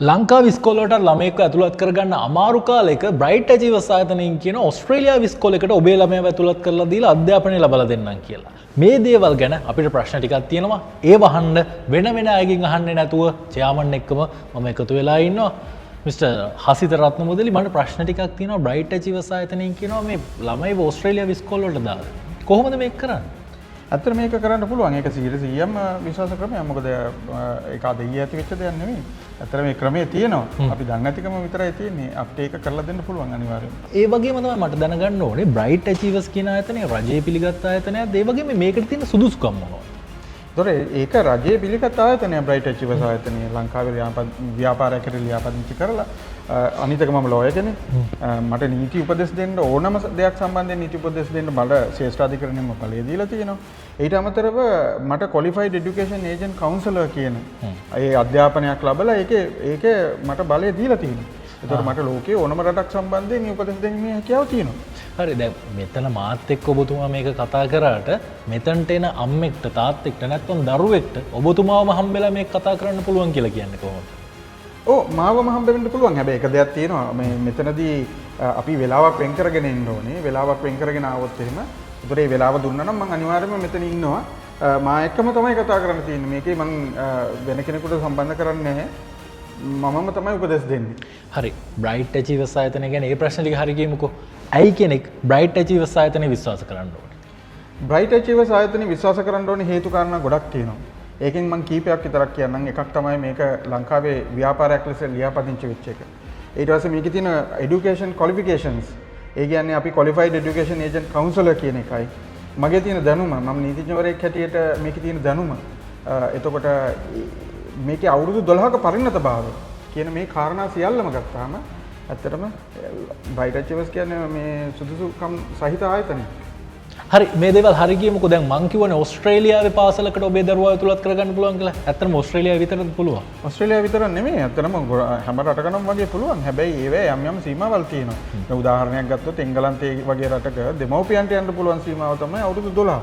ලංකාව ඉස්කෝලවලට ළමයෙක්ව ඇතුළත් කරගන්න අමාරු කාලෙක බ්‍රයිට් ඇචීවර්ස් ආයතනයෙන් කියන ඔස්ට්‍රේලියාව ඉස්කෝලේකට ඔබේ ළමයාව ඇතුළත් කරලා දීලා අධ්‍යාපනය ලබලා දෙන්නම් කියලා. මේ දේවල් ගැන අපිට ප්‍රශ්න ටිකක් තියෙනවා. ඒව අහන්න වෙන වෙන අයගෙන් අහන්නේ නැතුව චෙයාමන් එක්කම මම එකතු වෙලා ඉන්නවා. මිස්ටර් හසිත රත්නමුදලි, මට ප්‍රශ්න ටිකක් තියෙනවා. බ්‍රයිට් ඇචීවර්ස් ආයතනයෙන් කියනවා මේ ළමයිව ඕස්ට්‍රේලියාව ඉස්කෝල වලට දාලා. කොහොමද මේක කරන්නේ? ඇත්තට මේක කරන්න පුළුවන්. ඒක 100%ක්ම විශ්වාස ක්‍රමයක්. මොකද ඒක අද ඊයේ ඇති වෙච්ච දෙයක් නෙමෙයි. ඇත්තට මේ ක්‍රමය තියෙනවා. අපි දන්නේ නැතිකම විතරයි තියෙන්නේ. අපිට ඒක කරලා දෙන්න පුළුවන් අනිවාර්යයෙන්ම. ඒ වගේම තමයි මට දැනගන්න ඕනේ, බ්‍රයිට් ඇචීවර්ස් කියන ආයතනය රජය පිළිගත් ආයතනයක්ද? ඒ වගේම මේකට තියෙන සුදුසුකම් මොනවද? ඒතොර ඒක රජයේ පිළිගත් ආයතනයක්, බ්‍රයිට් ඇචීවර්ස් ආයතනය. ලංකාවේ ව්‍යාපාරයක් හැටියට ලියාපදිංචි කරලා. අනිත් එක මම ලෝයර් කෙනෙක්. මට නීති උපදෙස් දෙන්න, ඕනම දෙයක් සම්බන්ධයෙන් නීති උපදෙස් දෙන්න මට ශ්‍රේෂ්ඨාධිකරණයෙන්ම බලය දීලා තියෙනවා. ඊට අමතරව මට ක්වොලිෆයිඩ් එඩියුකේෂන් ඒජන්ට් කවුන්සලර් කියන ඒ අධ්‍යාපනයක් ලැබලා ඒකේ ඒකේ මට බලය දීලා තියෙනවා. ඒතකොට මට ලෝකයේ ඕනම රටක් සම්බන්ධයෙන් මේ උපදෙස් දෙීමේ හැකියාව තියෙනවා. හරි, දැන් මෙතන මාත් එක්ක ඔබතුමා මේක කතා කරාට මෙතනට එන අම්මෙක්ට, තාත්තෙක්ට, නැත්නම් දරුවෙක්ට ඔබතුමාවම හම්බෙලා මේක කතා කරන්න පුළුවන් කියලා කියන්නේ කොහොමද? ඔව්, මාවම හම්බ වෙන්න පුළුවන්. හැබැයි එක දෙයක් තියෙනවා. මේ මෙතනදී අපි වෙලාවක් වෙන් කරගෙන එන්න ඕනේ. වෙලාවක් වෙන් කරගෙන ආවොත් එහෙම, ඒතර ඒ වෙලාව දුන්නා නම් මං අනිවාර්යයෙන්ම මෙතන ඉන්නවා. මා එක්කම තමයි කතා කරන්න තියෙන්නේ. මේකේ මං වෙන කෙනෙකුට සම්බන්ධ කරන්නේ නැහැ. මමම තමයි උපදෙස් දෙන්නේ. හරි, බ්‍රයිට් ඇචීවර්ස් ආයතනය ගැන ඒ ප්‍රශ්න ටික හරි කියමුකෝ. ඇයි කෙනෙක් බ්‍රයිට් ඇචීවර්ස් ආයතනය විශ්වාස කරන්න ඕනේ? බ්‍රයිට් ඇචීවර්ස් ආයතනය විශ්වාස කරන්න ඕනේ හේතු කාරණා ගොඩක් තියෙනවා. ඒකෙන් මං කීපයක් විතරක් කියන්නම්. එකක් තමයි මේක ලංකාවේ ව්‍යාපාරයක් ලෙස ලියාපදිංචි වෙච්ච එක. ඊට පස්සේ මේකේ තියෙන එඩියුකේෂන් ක්වොලිෆිකේෂන්ස්. ඒ කියන්නේ අපි ක්වොලිෆයිඩ් එඩියුකේෂන් ඒජන්ට් කවුන්සලර් කියන එකයි. මගේ තියෙන දැනුම, මම නීතිඥවරයෙක් හැටියට මේකේ තියෙන දැනුම. එතකොට මේකේ අවුරුදු 12ක පරිණත භාවය කියන මේ කාරණා සියල්ලම ගත්තාම ඇත්තටම බ්‍රයිට් අචීවර්ස් කියන්නේ මේ සුදුසුකම් සහිත ආයතනයක්. හරි, මේ දේවල් හරි කියමුකෝ. දැන් මං කිව්වනේ ඕස්ට්‍රේලියාවේ පාසලකට ඔබේ දරුවා ඇතුළත් කරගන්න පුළුවන් කියලා. ඇත්තටම ඕස්ට්‍රේලියාවේ විතරද පුළුවන්? ඔස්ට්‍රේලියාව විතර නෙමෙයි, ඇත්තටම හැම රටකම වගේ පුළුවන්. හැබැයි ඒවැ යම් යම් සීමාවල් තියෙනවා. දැන් උදාහරණයක් ගත්තොත් එංගලන්තයේ වගේ රටක දෙමව්පියන්ට යන්න පුළුවන් සීමාව තමයි අවුරුදු 12.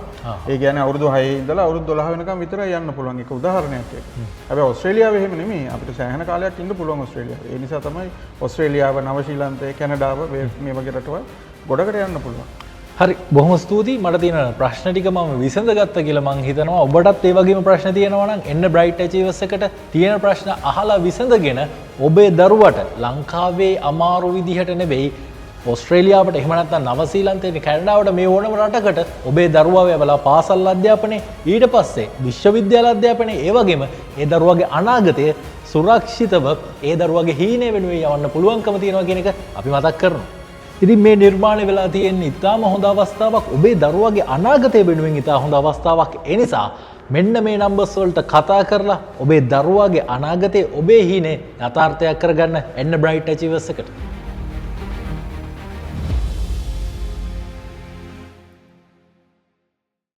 ඒ කියන්නේ අවුරුදු 6 ඉඳලා අවුරුදු 12 වෙනකම් විතරයි යන්න පුළුවන්. ඒක උදාහරණයක් ඒක. හැබැයි ඔස්ට්‍රේලියාවේ එහෙම නෙමෙයි. අපිට සෑහෙන කාලයක් ඉන්න පුළුවන් ඔස්ට්‍රේලියාවේ. ඒ නිසා තමයි ඔස්ට්‍රේලියාව, නවසීලන්තය, කැනඩාව මේ වගේ රටවල් ගොඩකට යන්න පුළුවන්. හරි, බොහොම ස්තුතියි. මට තියෙන ප්‍රශ්න ටික මම විසඳගත්ත කියලා මං හිතනවා. ඔබටත් ඒ වගේම ප්‍රශ්න තියෙනවා නම් එන්න බ්‍රයිට් ඇචීවර්ස් එකට. තියෙන ප්‍රශ්න අහලා විසඳගෙන ඔබේ දරුවට ලංකාවේ අමාරු විදිහට නෙවෙයි, ඔස්ට්‍රේලියාවට, එහෙම නැත්නම් නවසීලන්තයට, කැනඩාවට, මේ ඕනම රටකට ඔබේ දරුවව යවලා පාසල් අධ්‍යාපනය, ඊට පස්සේ විශ්වවිද්‍යාල අධ්‍යාපනය, ඒ වගේම ඒ දරුවගේ අනාගතය සුරක්ෂිතව ඒ දරුවගේ හීනය වෙනුවෙන් යවන්න පුළුවන්කම තියෙනවා කියන එක අපි මතක් කරනවා. ඉතින් මේ නිර්මාණය වෙලා තියෙන ඉතාම හොඳ අවස්ථාවක්, ඔබේ දරුවගේ අනාගතය වෙනුවෙන් ඉතා හොඳ අවස්ථාවක්. ඒ නිසා මෙන්න මේ නම්බර්ස් වලට කතා කරලා ඔබේ දරුවාගේ අනාගතය, ඔබේ හීනේ යථාර්ථයක් කරගන්න එන්න බ්‍රයිට් ඇචීවර්ස් එකට.